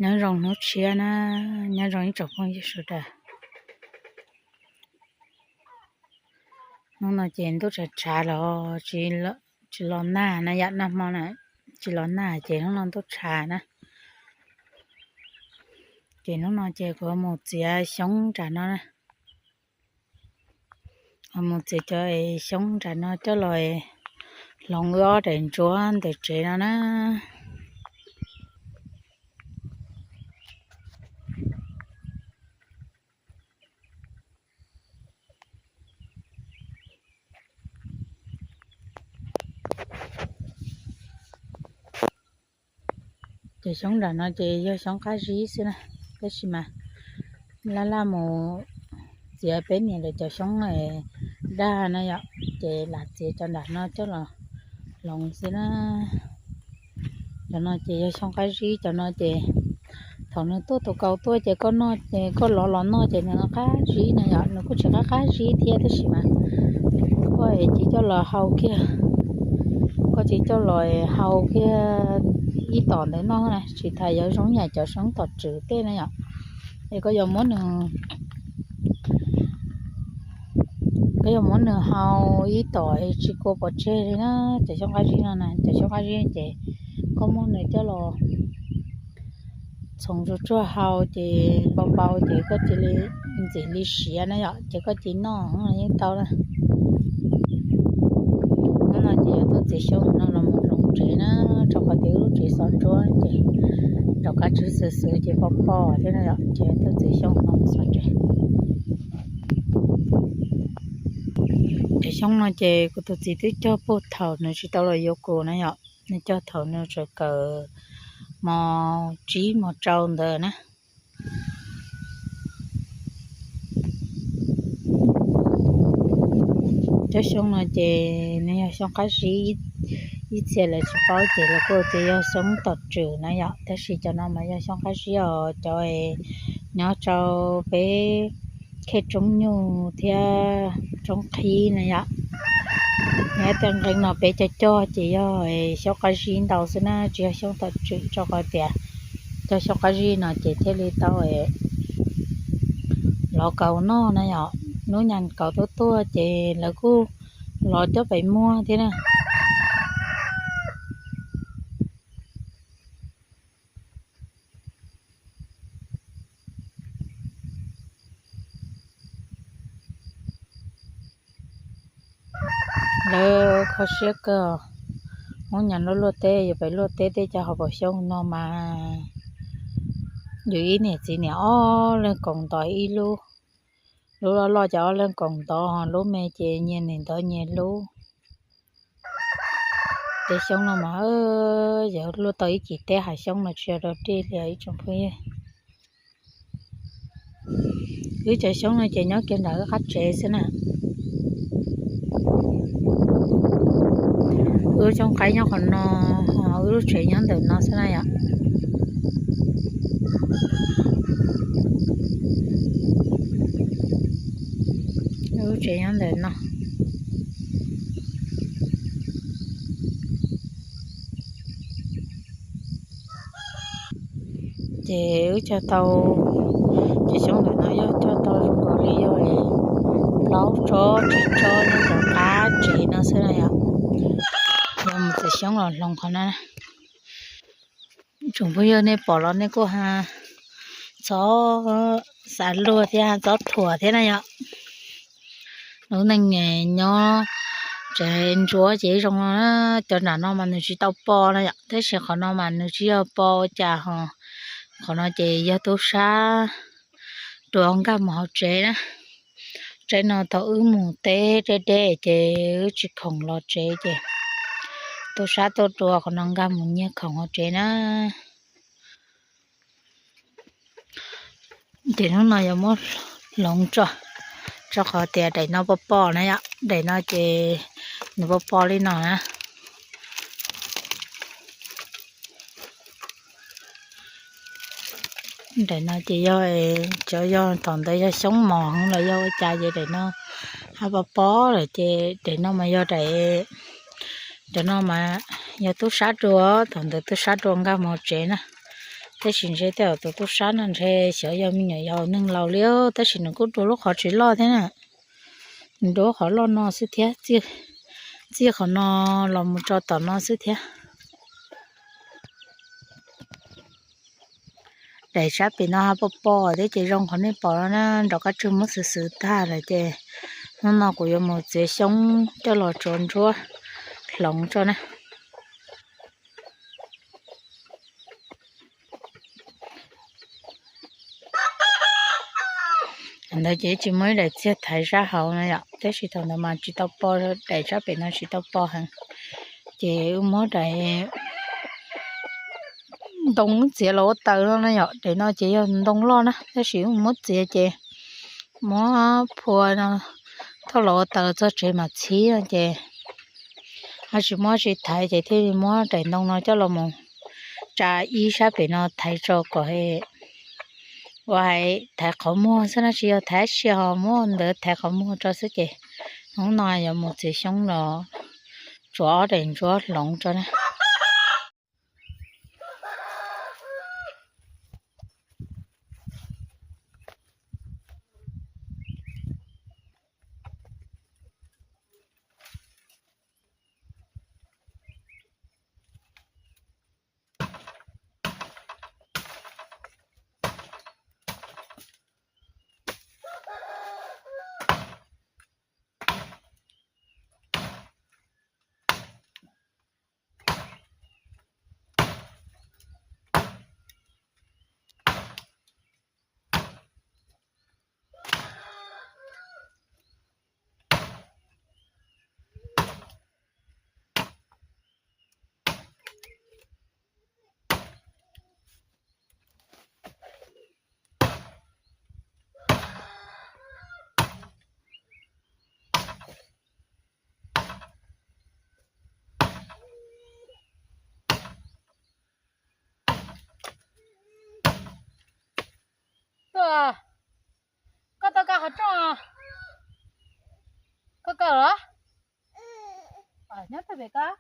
Nyob zoo hnub tshiab na, nyob zoo ib tsoom phooj ywg sawv daws. Hnub no ces ntuj tshav tshav los tsis los nag na yom, nag hmo na tsis los nag ces hnub no ntuj tshav na. Ces hnub no ces kuv mus txiav xyoob nram no na. Mus txiav cov xyoob nram no coj los hloov wb ob daim ntsuab ntawm tsev no na. Cov xyoob nram no ces yog xyoob qab zib xwb na, tab sis mas laj laj mus txiav peb niam lawv cov xyoob daj na yom, ces lam txiav cov nram no coj los hloov xwb na. Cov no ces yog xyoob qab zib, cov no ces thaum nws tuaj tus kaus tuaj ces koj noj, koj lov los noj ces nws qab zib na yom, nws kuj tsis qab qab zib thiab tab sis mas koj cia coj los hau kiag, koj cia coj los hau kiag ib tom ntawd noj na, tsis tas yuav zoo yam cov xyoob tom tswm tej na yom. Es koj yuav muab nws, koj yuav muab nws hau ib tom tsis kua pov tseg li na. Cov xyoob qab zib no na, cov xyoob qab zib ces koj muab nws coj los txhoov tsuag tsuag hau ces npau npau ces koj cia li ntxim li siav na yom, ces koj cia li noj yeej tau na. Hnub no ces yuav tuaj txiav xyoob no los mus hloov tsev na, rau qhov tias wb lub tsev xov ntsuab ces rov qab tsw xwm xwm ces pom pom thiab na yom, ces tuaj txiav xyoob no mus xov tsev. Cov xyoob no ces kuv tus txiv twb cog puag thaum nws tsis tau los yuav kuv na yom, nws cog thaum nws tseem kawm mos tsib mos rau ntawd na. Cov xyoob no ces nws yog xyoob qab zib, ib txhia lawv tsis paub ces lawv kuj tias yog xyoob tom tswm na yom, tab sis cov no mas yog xyoob qab zib os, cov nyob rau peb khej roob nyuj thiab roob qhib na yom. Nyob tej nqee no peb cog cog ces yog xyoob qab zib ntau xwb na, tsis yog xyoob tom tswm, rau qhov tias cog xyoob qab zib no ces thiaj li tau lov kaus noj na yom. Hnub nyoog kaus tuaj tuaj ces lawv kuj lov coj pem muag thiab na. Lawv kho siab kawg, Hmoob nyob luaj luaj teb yuav pem luaj teb tej cov hauv paus xyoob no mas yus ib niam txiv niam ob leeg koom ntov ib lub, lub loj loj ces ob leeg koom ntov, ho lub me ces nyias niam ntov nyias lub. Tej xyoob no mas yog luaj tau ib cim teb hav xyoob no tsis yog dog dig li ib tsoom phooj ywg. Wb cov xyoob no ces nyob kiag nram wb qab tsev xwb na. Wb xyoob qaib nyob qhov no, ho wb lub tsev nyob ntawm no xwb na yom. Wb lub tsev nyob ntawm no. Ces wb cog tau, ces xyoob ntawm no yog cog tau zoo nkaus li yog plaub tsob tsib tsob nyob rau qab tsev no xwb na yom. Yog mus txiav xyoob los hloov qhov no. Tsoom phooj ywg nej pom los nej kuj ha txhob xav luag thiab ha txhob thuam thiab na yom. Lub neej nyob tsev ntsuab ces zoo no, cov nram no mas nws tsis tau po no yom, tab sis qhov no mas nws tsis yog po ua cas ho. Qhov no ces yog tub sab rua nkag mus hauv tsev na. Tsev no thaum wb mus teb deb deb ces wb tsis khoom los tsev ces tub sab tuaj rua qhov no nkag mus nyiag khoom hauv tsev na. Ces hnub no yuav muab hloov tso, rau qhov tias daim no poj poj na yom, daim no ces nws poj poj li no na. Daim no ces yog, cov yog thaum ntawd yog xyoob mos los yog ua cas ces daim no hab poj poj lawm ces daim no mas yog daim, cov no mas yog tub sab rua, thaum ntawd tub sab rua nkag mus tsev na. Tab sis ntshe tej zaum tus tub sab no ntshe xyov yog me nyuam yaus neeg laus li, tab sis nws kuj dua lub qhov tsis loj thiab na. Nws dua lub qhov loj no xwb thiab, txij qhov no los mus tso tom no xwb thiab. Daim sab pem no ho pos pos thiab ces zoo qhov nej pom no na, nrov qab tswg muab xwv xwv tag lawm ces hnub no kuv yuav mus txiav xyoob coj los tsuav ntsuab hloov tso na. Ntawd ces tsis muaj ib daim txiag thaiv sab hauv no yom, tab sis thaum ntawd mas tsis tau pos, daim sab pem no tsis tau pos heev. Ces wb muab daim ntoo txiav los ua taws no na yom, daim no ces yog ntoo loj na, tab sis wb muab txiav ces muab phua no thauj los ua taws txog tsev mam txhib no ces ho tsis muab tsis thaiv ces thiaj li muab daim ntoo no coj los mus tsa ib sab pem no thaiv tso kom ua hais thaiv qhov muag xwb na, tsis yog thaiv sia ho muab ntawd thaiv qhov muag tso xwb ces hnub no yuav mus txiav xyoob los tsuav ob daim ntsuab hloov tso na. Tuaj, koj tau kaw qhov rooj, koj kaw los? Nyob pem koj.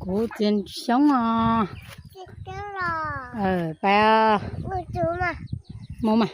Kuv txiav xyoob os. Pais, mus mas.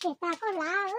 Ces tas koj lav.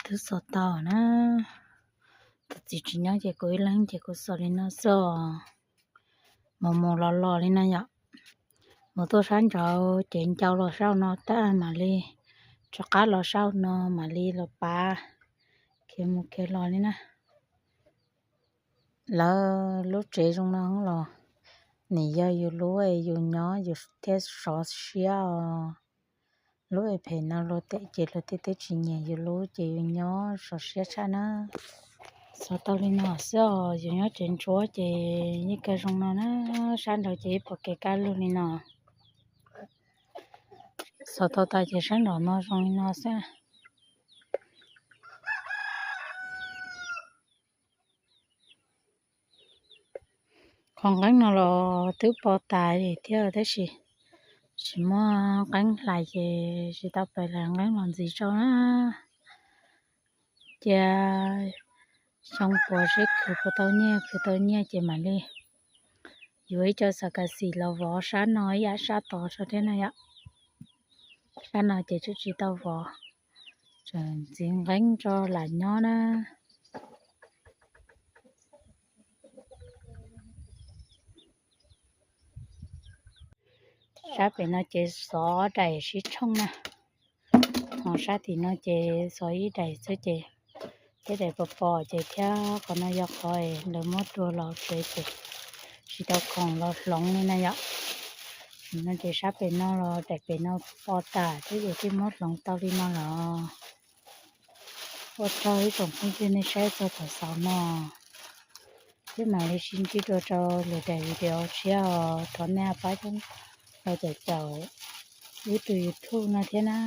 Twb xov tau na. Tus txiv tsis nyob ces kuv ib leeg ces kuv xov li no xwb os. Mus mus los los li no yom. Mus tuaj sab nraud ces ncau los sab no tag mam li rov qab los sab no mam li los pav khiav mus khiav los li na. Lawv lub tsev zoo no los nim yog yus lub es yus nyob yus thiaj sov siab os. Lub es phem no luag tem ces luag tej twb tsis nyiam yus lub ces yus nyob sov siab tshaj na. Xov tau li no xwb os, yus nyob tsev ntsuab ces yeej kawg zoo no na. Sab nraud ces ib puas kev kaj lug li no. Xov tau tas ces sab nraum no zoo li no xwb. Qhov nqeeb no los twb po tas li thiab tab sis tsis muaj nqeeb hlais ces tsis tau pais hlais nqeeb los ntxiv rau na. Cia xyoo puas seb khwv puas tau nyiaj, khwv tau nyiaj ces mam li yuav ib co xav kas xim los vov sab no ib yam sab tod rau thiab na yom. Sab no ces twb tsis tau vov, tseem ntxiv nqeeb rau lam nyob na. Sab pem no ces xov daim sib tshooj na, ho sab tim no ces xov ib daim xwb ces tej daim pos pos ces thiab qhov no yog qhov lawv muab rua los tsev ces tsis tau khoom los hloov li na yom. No ces sab pem no los daim pem no po tas thiab ces thiaj muab hloov tau li no los. Ua tsaug ib tsoom phooj ywg nej saib txog thaum xaus no, thiab mam li sib ntsib dua rau lwm daim video tshiab os. Thov nej pab los caum caum wb tus YouTube no thiab na.